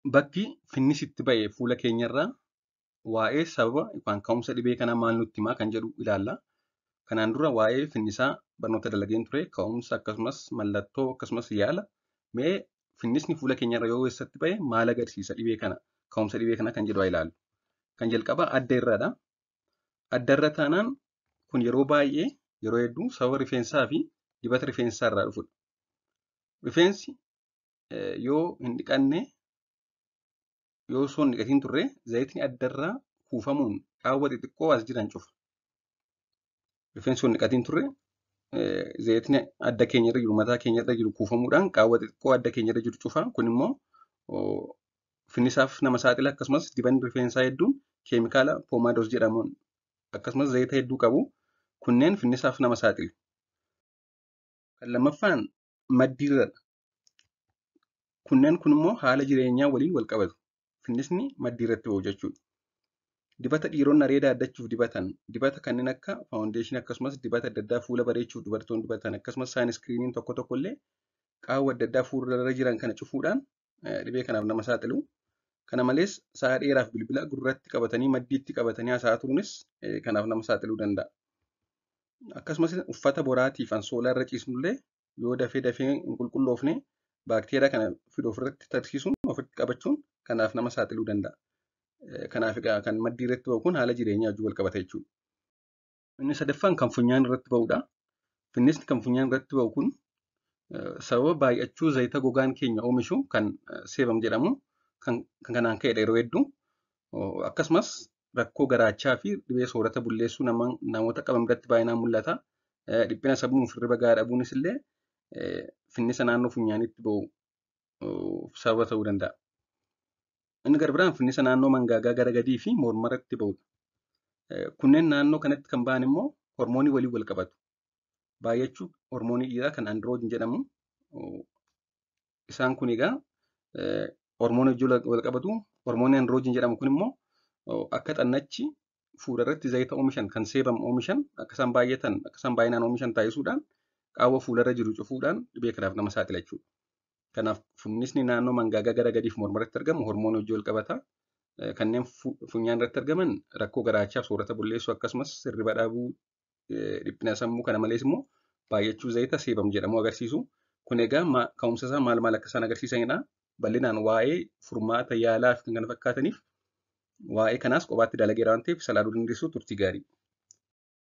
Bakki finnis itti ba'e fuula keenyarraa waa'ee sababa yookaan ka'umsa dhibee kanaa maal nutti himaa kan jedhu ilaalla. Kanaan dura waa'ee finnisaa barnoota dalageen ture. Ka'umsa akkasumas mallattoo akkasumas yaala. Mee finnisni fuula keenyarra yoo eessatti ba'e maal agarsiisa dhibee kana ka'umsa dhibee kana kan jedhu haa ilaallu. Kan jalqabaa adda irraadha. Adda irra taanaan kun yeroo baay'ee yeroo hedduu sababa rifeensaa fi dibata rifeensaa irraa dhufudha. Rifeensi yoo hin dhiqanne yoo osoo hin dhiqatiin turre zayitni addarraa kuufamuun qaawwa xixiqqoo as jiran cufa. Rifeensi hin dhiqatiin turre zayitni adda keenyarra jiru mataa keenyarra jiru kuufamuudhaan qaawwa xixiqqoo adda keenyarra jiru cufa. Kun immoo finnisaaf nama saaxila akkasumas dibanni rifeensaa hedduun keemikaala poomadoos jedhamuun akkasumas zayita hedduu qabu. Kunneen finnisaaf nama saaxilu. Kan lammaffaan maddiirradha. Kunneen kun immoo haala jireenyaa waliin wal qabatu. Finnisni maddii irratti ba'u jechuudha. Dibata dhiironni areeda addachuuf dibatan, dibata kanneen akka faawundeeshinii akkasumas dibata adda addaa fuula bareechuuf dubartoonni dibatan akkasumas saayinscreenii tokko tokko illee qaawwa adda addaa fuularra jiran kana cufuudhaan dhibee kanaaf nama saaxilu. Kana malees sa'a dheeraaf bilbila gurratti qabatanii maddiitti qabatanii haasa'aa turuunis kanaaf nama saaxiluu danda'a. Akkasumas uffata boraatii fi ansoolaa irra ciisnullee yoo dafee dafee hin qulqulloofne baakteeriyaa kana fidu ofirratti tarsiisuun ofitti qabachuun kanaaf nama saaxiluu danda'a. Kanaaf egaa kan maddii irratti ba'u kun haala jireenyaa wajjin wal qabata jechuudha. Inni sadaffaan kan funyaan irratti ba'udha. Finnisni kan funyaan irratti ba'u kun sababa baay'achuu zayita gogaan keenya oomishu kan seebam jedhamu kan kanaan ka'edha yeroo hedduu. Akkasumas rakkoo garaachaa fi dhibee soorata bulleessuu namoota qaban biratti baay'inaan mul'ata. Dhiphina sammuu fi hirriba gahaa dhabuunis illee finnisa naannoo funyaanitti ba'u sababa ta'uu danda'a. Inni gara biraan finnisa naannoo mangaagaa gara gadii fi mormarratti ba'udha. Kunneen naannoo kanatti kan ba'an immoo hormoonii waliin wal qabatu. Baay'achuu hormoonii dhiiraa kan androojin jedhamu isaan kun egaa hormoonii wajjin wal qabatu. Hormoonii androojin jedhamu kun immoo akka xannachi fuularratti zayita oomishan kan seebam oomishan akka isaan baay'atan akka isaan baay'inaan oomishan taasisuudhaan qaawwa fuularra jiru cufuudhaan dhibee kanaaf nama saaxila jechuudha. Kanaaf finnisni naannoo mangaagaa gara gadiif mormarratti argamu hormoonii wajjin wal qabata. Kanneen funyaan irratti argaman rakkoo garaachaaf soorata bulleessuu akkasumas hirriba dhabuu dhiphina sammuu kana malees immoo baay'achuu zayita seebam jedhamu agarsiisu. Kun egaa ka'umsa isaa maal maal akka isaan agarsiisanidha. Bal'inaan waa'ee furmaata yaalaa fi kan kana fakkaataniif waa'ee kanaas kophaatti dalageera waan ta'eef isa ilaaluu dandeessu turtii gaarii.